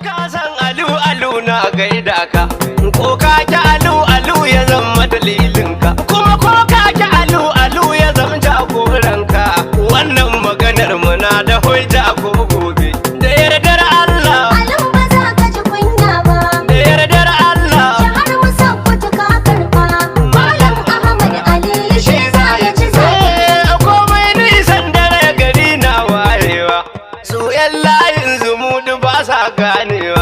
Ka san Alu Alu na gaida ka, ko ka ki Alu Alu ya zama dalilinka, kuma ko ka ki Alu Alu ya zama jagoranka. Wannan maganar muna da hujja ko gobe. Da yardar Allah, Alu ba za ka ji kunya ba. da yardar Allah. Jihar mu Sokoto ka karba. Malam Ahmad Aliyu shi za ya ci zaɓe. Eh, komai nisan dare gari na wayewa, su 'yan layin zumudu ba sa ganewa.